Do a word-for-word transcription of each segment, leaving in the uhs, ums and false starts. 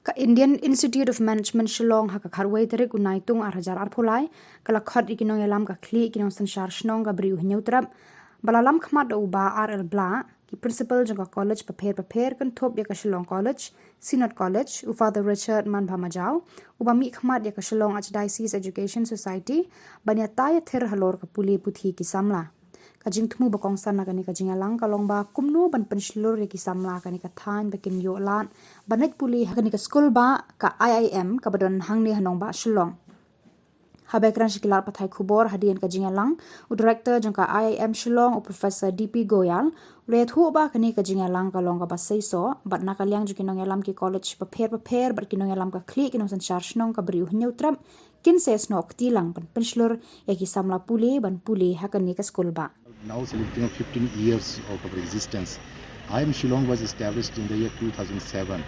Ka Indian Institute of Management Shillong ha ka khatwei tarik u Naitung ar hajar arphew lai ka la khot ïa ki nongïalam ka khlieh ki nongsynshar shnong ka Bri u Hynñiewtrep ba la lam khmat da u Bah R L Blah, ki principal jong ka college bapher bapher kynthup ïa ka Shillong College, Synod College, u Father Richard Manbha Majaw, uba mih khmat ïa ka Shillong Archdiocese Education Society ban ïatai ïathir halor ka pule puthi ki samla. Ka jingthmu ba kongsan na kane ka jingïalang ka long ba kumno ban pynshlur ïa ki samla kane ka thaiñ ba kin ïoh lad ban leit pule ha kane ka skul bah ka I I M kaba don hangne ha nongbah Shillong. Haba kren sha ki lad pathai khubor hadien ka jingïalang, u director jong ka I I M Shillong, u Professor D P Goyal, u la ïathuh ba kane ka jingïalang ka long kaba seisoh bad na ka liang jong ki nongïalam ki college bapher bapher bad ki nongïalam ka khlieh ki nongsynshar shnong ka Bri u Hynñiewtrep kin sa ïasnoh kti lang ban pynshlur ïa ki samla pule ban pule ha kane ka skul bah. Now celebrating fifteen years of our existence. I I M Shillong was established in the year two thousand seven,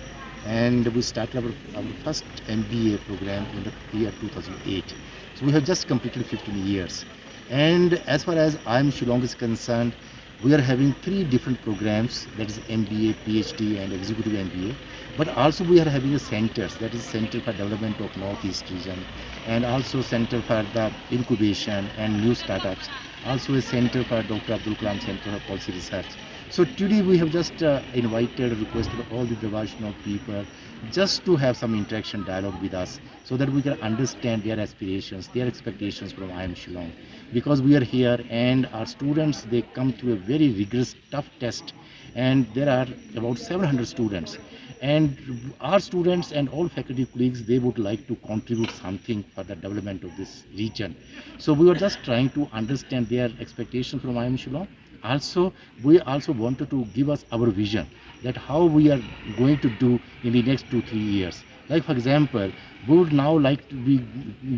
and we started our, our first M B A program in the year two thousand eight. So we have just completed fifteen years. And as far as I I M Shillong is concerned, we are having three different programs, that is M B A, P H D, and executive M B A. But also we are having a centers, that is Center for Development of Northeast Region, and also Center for the Incubation and New Startups, also a center for Doctor Abdul Kalam Center for Policy Research. So today we have just uh, invited, requested all the Darbar Shillong people just to have some interaction dialogue with us so that we can understand their aspirations, their expectations from I I M Shillong. Because we are here and our students, they come through a very rigorous, tough test, and there are about seven hundred students. And our students and all faculty colleagues, they would like to contribute something for the development of this region. So we were just trying to understand their expectations from I I M Shillong. Also, we also wanted to give us our vision that how we are going to do in the next two, three years. Like, for example, we would now like to be,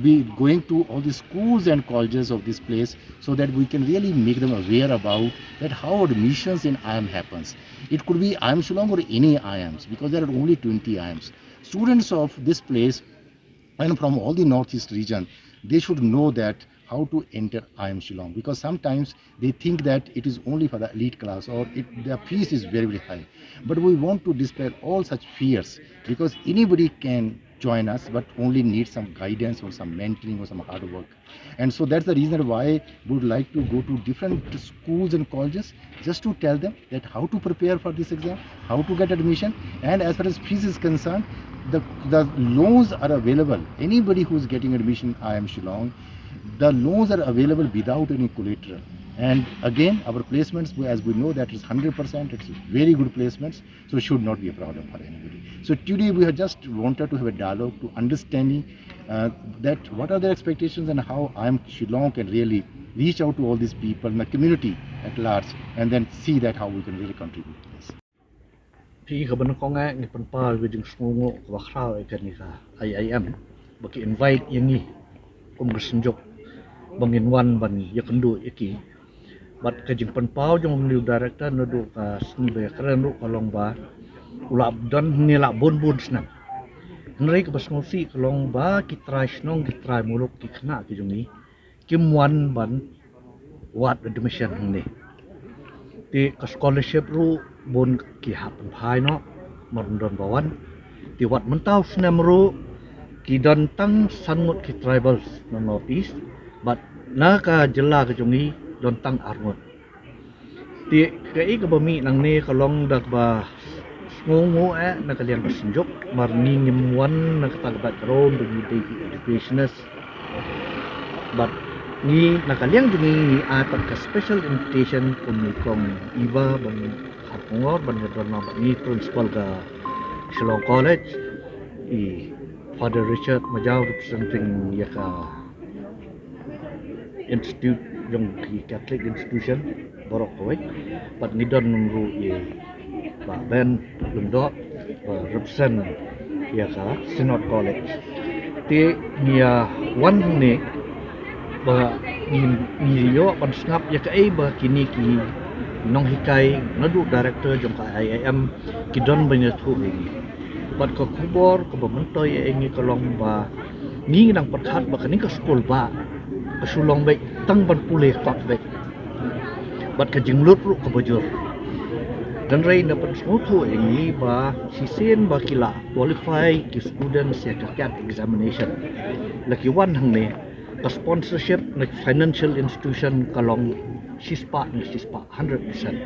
be going to all the schools and colleges of this place so that we can really make them aware about that how admissions in I I M happens. It could be I I M Shillong or any I I Ms, because there are only twenty I I Ms. Students of this place and from all the Northeast region, they should know that how to enter I I M Shillong, because sometimes they think that it is only for the elite class or it, the fees is very, very high. But we want to dispel all such fears, because anybody can join us, but only need some guidance or some mentoring or some hard work. And so that's the reason why we would like to go to different schools and colleges just to tell them that how to prepare for this exam, how to get admission. And as far as fees is concerned, the, the loans are available. Anybody who is getting admission I I M Shillong, the loans are available without any collateral. And again, our placements, as we know, that is hundred percent, it's very good placements, so it should not be a problem for anybody. So today we have just wanted to have a dialogue to understanding uh, that what are their expectations and how I I M Shillong can really reach out to all these people in the community at large and then see that how we can really contribute to this. Phi ka ban kong eh ngi pynpaw ka jingsngewnguh kaba khraw ïa kane ka I I M ba ki invite ïa ngi kum ka synjuk ba ngin wan ban ïakynduh ïa ki. Bad ka jingpynpaw jong u director naduh ka sngi ba ïakren ruh ka long ba u la don hangne la bun bun snem. Hynrei kaba sngewsih ka long ba ki trai shnong, ki trai muluk, ki khynnah ki jong ngi kim wan ban wad admission hangne. Te ka scholarship ruh bun ki hap pynphai noh, mar don ba wan. Te wat mynta u snem ruh ki don tang san ngut ki tribals na North East, bad na ka jylla ka jong ngi don tang ar ngut. Te kaei kaba mih nangne ka long da kaba sngewnguh eh na ka liang ka synjuk, mar ngi ngim wan na kata ka background ba ngi dei ki educationist. Bad ngi na ka liang jong ngi ngi ai pat ka special invitation kum i kong Eva ban hap kongor ban ïadon bad ngi, principal ka Shillong College, i Father Richard Majaw representing ïa ka institute jong ki Catholic institution baroh kawei. Bad ngi don ruh ïa Bah Ben Lyngdoh ba represent ïa ka Synod College. Te ngi ïa wan hangne ba ngi, ngi ïoh ban sngap ïa kaei ba kine ki nonghikai naduh director jong ka I I M ki don ban ïathuh ïa ngi. Bad ka khubor kaba myntoi ïa ngi ka long ba ngi ngi nang pyrkhat ba kane ka skul bah ka shu long beit tang ban pule kot beit. Bad ka jinglut ruh kaba jur. Hynrei na pynsngewthuh ïa ngi ba shisien ba ki la qualify ki students ïa ka CAT examination, la ki wan hangne, ka sponsorship na financial institution ka long shispah na shispah, hundred percent.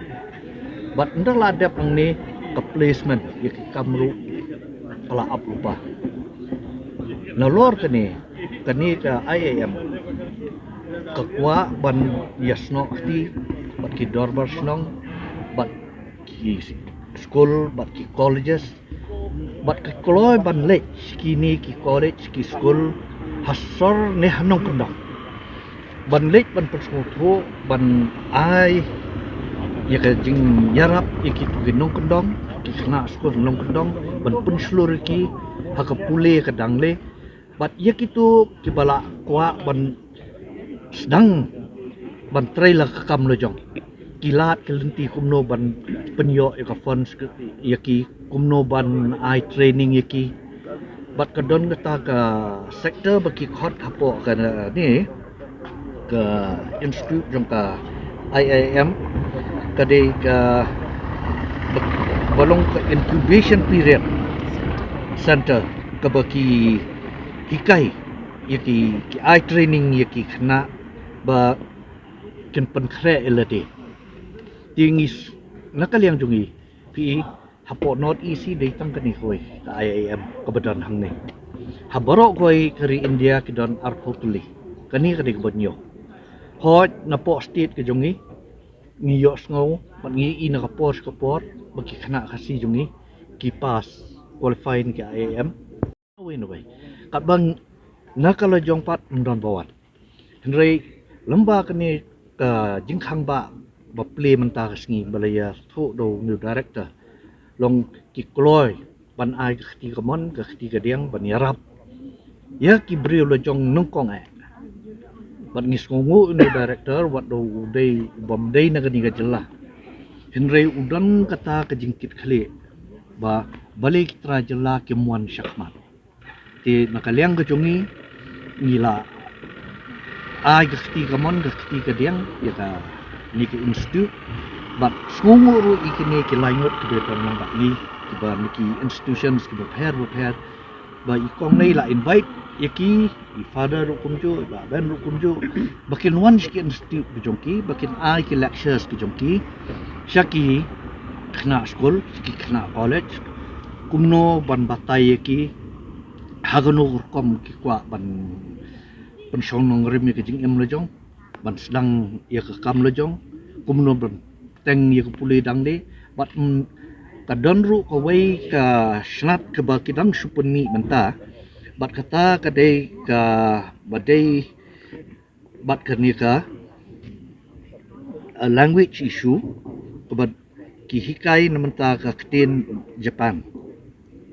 Bad ynda la dep hangne, ka placement ïa ki kam ruh ka la ap lypa. Nalor kane, kane ka I I M ka kwah ban ïasnoh kti bad ki dorbar shnong, bad ki skul, bad ki colleges, bad ka kloi ban leit sha kine ki college, ki skul ha sor ne ha nongkyndong, ban leit ban pynsngewthuh, ban ai ïa ka jingïarap ïa kito ki nongkyndong, ki khynnah skul nongkyndong, ban pynshlur ïa ki ha ka pule ka dangle. Bad ïa kito kiba la kwah ban sdang ban trei la ka kam la jong, ki lad ki lynti kumno ban pynïoh ïa ka funds ïa ki, kumno ban ai training ïa ki. Bad ka don kata ka sector ba ki khot hapoh kane, ka institute jong ka I I M, ka dei ka ba, ba long ka incubation period center, kaba ki hikai ïa ki, ki ai training ïa ki khynnah ba kin pynkhreh ïa lade. Te ngi s-, na ka liang jong ngi, phi i, hapoh North East dei tang kane kawei ka I I M kaba don hangne. Ha baroh kawei ka ri India ki don arphew tylli. Kane ka dei kaba hynñiew. Hooid, napoh state ka jong ngi, ngi ïohsngew bad ngi i na ka por sha ka por ba ki khynnah Khasi jong ngi ki pass, qualify na ka I I M. Wei na wei. Katba na ka la jong pat ym don ba wan. Hynrei lem bad kane ka jingkhang ba, ba plie mynta ka sngi ba la ïathuh da u new director, long ki kloi ban ai ka kti kamon, ka kti kadiang, ban ïarap ïa ki briew la jong nyngkong eh. Bad ngi sngewnguh ïa u new director, wat da u dei, u bym dei na kane ka jylla, hynrei u don kata ka jingkitkhlieh ba balei ki trai jylla kim wan shakhmat. Te na ka liang ka jong ngi, ngi la ai ka kti kamon, ka kti kadiang ïa kane ka institute. Bad sngewnguh ruh ïa kine ki lai ngut kiba don lang bad ngi, kiba na ki institutions kiba pher ba pher, ba i kong nei la invite ïa ki, i father ruh kumjuh, i bah Ben ruh kumjuh, ba kin wan sha ki institute ki jong ki, ba kin ai ki lectures ki jong ki sha ki khynnah skul, sha ki khynnah college, kumno ban batai ïa ki ha kano ka rukom ki kwah ban pynshong nongrim ïa ka jingim la jong, ban sdang ïa ka kam la jong, kumno ban teng ïa ka pule dang de. Bad, mm, ka don ruh kawei ka snat kaba ki dang shu pynmih mynta, bad kata ka dei kaba dei bad kane ka, uh, language issue, kaba ki hikai na mynta ka ktien Japan.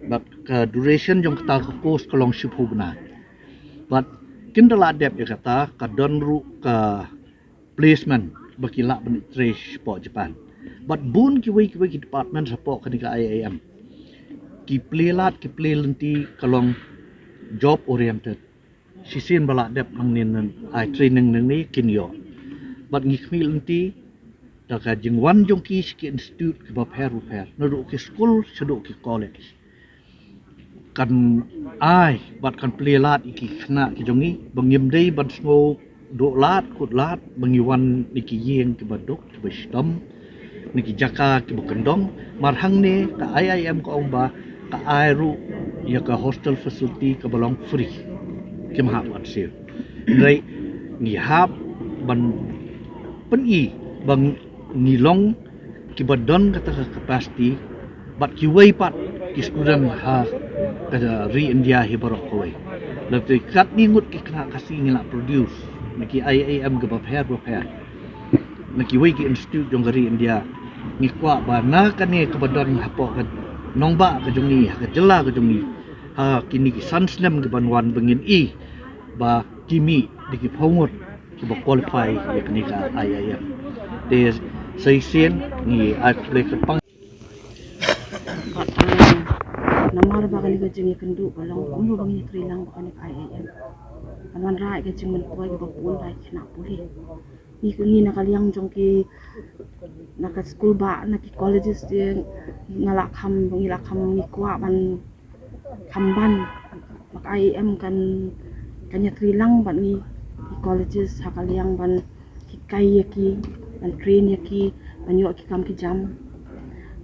Bad ka duration jong kata ka course ka long shiphew bnai. Bad kin da lah dep ïa kata, ka don ruh ka placement ba ki lah ban trei shapoh Japan. Bad bun kiwei kiwei ki department shapoh kane ka I I M, ki plie lad, ki plie lynti ka long job oriented. Shisien ba lah dep nangne, ai training nangne kin ïoh. Bad ngi khmih lynti da ka jingwan jong ki sha ki institute kiba pher ba pher, naduh ki skul shaduh ki college, kan ai bad kan plie lad ïa ki khynnah ki jong ngi ba ngim dei ban sngew duh lad kut lad ba ngi wan na ki ïing kiba duk, kiba shitom, na ki jaka kiba kyndong. Mar hangne ka I I M ka ong ba ka ai ruh ïa ka hostel facility kaba long free, kim hap ban siew. Hynrei ngi hap ban pyni ba ngi long kiba don kata ka capacity, bad kiwei pat ki student ha ka ri India hi baroh kawei. Lada katne ngut ki khynnah Khasi ngi lah produce na ki I I M kiba pher ba pher, na kiwei ki institute jong ka ri India, ngi kwah ba na kane kaba don hapoh ka nongbah ka jong ngi, ha ka jylla ka jong ngi, ha kine ki san snem kiban wan ba ngin i ba ki mih da ki phew ngut kiba qualify ïa kane ka I I M. Te sa shisien ngi ai khublei kyrpang. Bad, eh, namar ba kane ka jingïakynduh ka long kumno ba ngin ïatrei lang bad kane ka I I M. Ka wanrah ka jingmyntoi kaba bun ba ki khynnah pule. Ngi, ngi na ka liang jong ki, na ka skul bad na ki colleges te, nga la kham, ngi la kham, ngi kwah ban kham ban ba ka I I M kan, kan ïatreilang bad ngi, ki colleges ha ka liang ban hikai ïa ki, ban train ïa ki ban ïoh ki kam ki jam,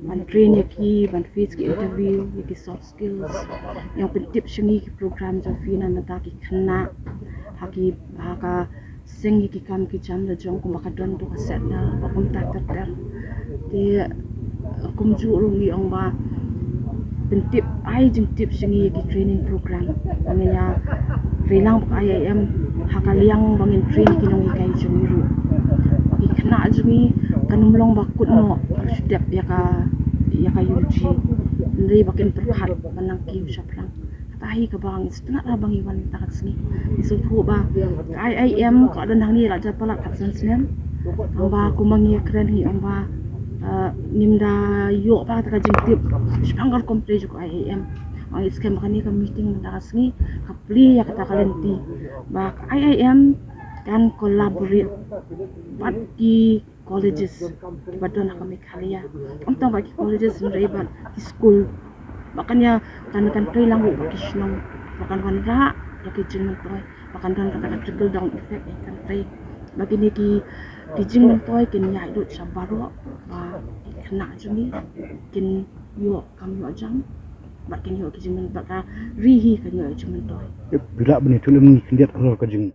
ban train ïa ki ban face ki interview, ïa ki soft skills. Ïa pyntip sha ngi ki program jong phi na ka bynta ki khynnah ha ki, ha ka seng ïa ki kam ki jam la jong kumba ka don to ka set na ba kumta ter ter. Te kumjuh ruh ngi ong ba pyntip, ai jingtip sha ngi ïa ki training program ba ngin ïatreilang bad ka I I M ha ka liang ba ngin train ki nonghikai jong ngi ruh. Ki khynnah jong ngi kan ym long ba kut noh shu dep ïa ka, ïa ka U G, hynrei ba kin pyrkhat ban nang kiew shaphrang. Kata hi kaba ngi sngewtynnat ha ba ngi wan mynta ka sngi. Ngi sngewthuh ba ka I I M ka don hangne la jan palat khatsan snem. Tangba kumba ngi ïakren hi ong ba, eh, ngim da ïoh ba kata ka jingtip shaphang ka rukom trei jong ka I I M. Ngi skhem ba kane ka meeting mynta ka sngi ka plie ïa kata ka lynti ba ka I I M kan collaborate bad ki colleges kiba don ha ka Meghalaya. Ym tang ba ki colleges hynrei bad ki skul. Ba kan ïa, kan, kan treilang ruh bad ki shnong. Ba kan wanrah ïa ki jingmyntoi. Ba kan don kata ka trickle down effect ïa ka country. Ba kine ki, ki jingmyntoi kin ïaid lut sha baroh. Ba ki khynnah jong ngi kin ïoh kam ïoh jam. Ba kin ïoh ki jingmyntoi, ba ka ri hi kan ïoh jingmyntoi. Phi lah ban ïathuh lem ngi khyndiat halor ka jing